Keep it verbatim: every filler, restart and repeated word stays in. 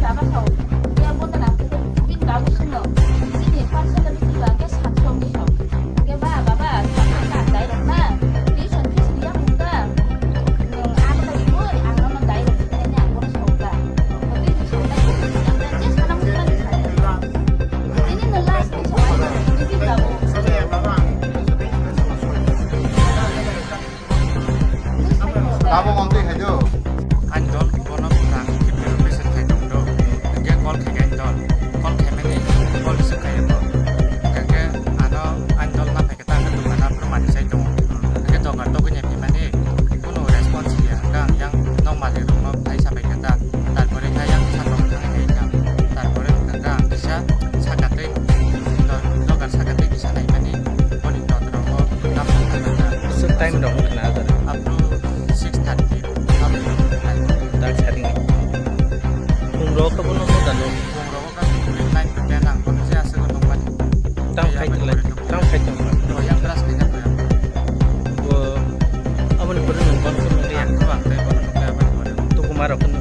Baba sao, ya bo tana, bin babu sino, ini parcel lebih tiga, ke satso ni sao. Ke ba, baba, satso na, dai rok na, tuition fees dia buka. Nung ano lagi boy, ano no dai rok, ini ang bono sao ka. Tapi di sana, yang tadi sana mesti lagi sana. Ini no last ni sao, ini bin babu. Tabuk amtwi hai do. Ani dol bono rang fifty rupees khai tong do. Hingke call khai ani dol. Call khaimani call receive khai bo. Hingke ano ani dol na phai khe ta khe dukan a phuru mani sai tongo. Hingke dogar togwi ni phimani kunu response ya. Hingke ang yang nok malik rok no phai sabai khe ta. Tarpore khe yang sakao thangwi hai kha. Tarpore hingke ang kisa sakatwi do-, dogar sakatwi kisa naimani boni dot rok o. Aswk time rok wngkha na ajara? Up to six thirty. Dak sari ni. Phung rok khe bono no dano. Phung rok khe nine to ten ang kono se aswk nungmani. Tam khai tong lai, tam khai tong lai. Bo yang brush khai tong lai. Bo aboni pore nung kono kono ya. Ang tei bono nung ya aboni pore. Tuku ma rok kono.